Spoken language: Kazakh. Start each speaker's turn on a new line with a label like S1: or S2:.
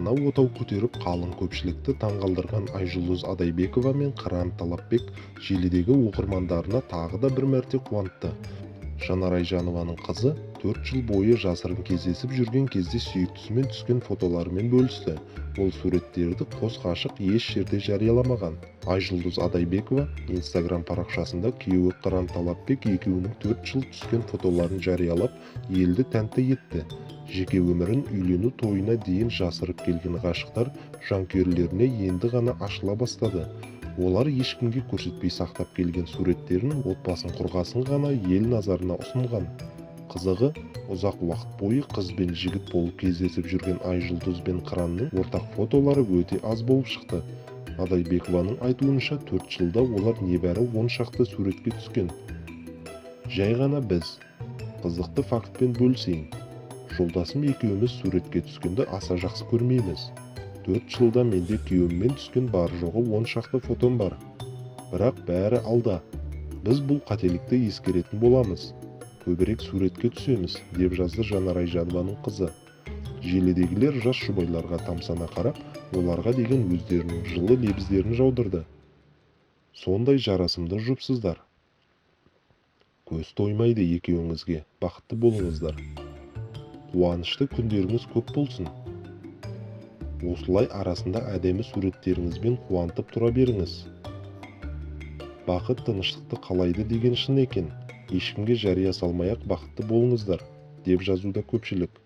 S1: Басына отау көтеріп, қалың көпшілікті таңғалдырған Айжұлдыз Адайбекова мен Қыран Талапбек желідегі оқырмандарына тағы да бір мәрте қуантты. Жанар Айжанованың қызы 4 жыл бойы жасырын кездесіп жүрген кезде сүйіктісімен түскен фотоларымен бөлісті. Ол суреттерді қос ғашық еш жерде жарияламаған. Айжұлдыз Адайбекова Инстаграм парақшасында күйеуі Қыран Талапбек екеуінің 4 жыл түскен фотоларын жариялап, елді тәнті етті. Жеке өмірін үйлену тойына дейін жасырып келген ғашықтар жанкүйерлеріне енді ғана ашыла бастады. Олар ешкімге көрсетпей сақтап келген суреттерін отбасын құрғасын ғана ел назарына ұсынған. Қызығы, ұзақ уақыт бойы қыз бен жігіт болып кездесіп жүрген Айжұлдыз бен Қыранның ортақ фотолары өте аз болып шықты. Адайбекованың айтуынша, 4 жылда олар небәрі 10 шақты суретке түскен. «Жай ғана біз. Қызықты фактпен бөлісейін. Жолдасым екеуміз суретке түскенді аса жақсы көрмейміз. 4 жылда менде күйеуіммен түскен бар-жоғы 10 шақты фотом бар. Бірақ бәрі алда. Біз бұл қателікті ескеретін боламыз. Көбірек суретке түсеміз», – деп жазды Жанар Айжанованың қызы. Желідегілер жас жұбайларға тамсана қарап, оларға деген өздерінің жылы лебіздерін жаудырды. «Сондай жарасымды жұпсыздар. Көз тоймайды екеуіңізге, бақытты болыңыздар. Қуанышты күндеріңіз көп болсын. Осылай арасында әдемі суреттеріңізбен қуантып тұра беріңіз. Бақыт тыныштықты қалайды деген шын екен. Ешкімге жария салмай-ақ бақытты болыңыздар», – деп жазуда көпшілік.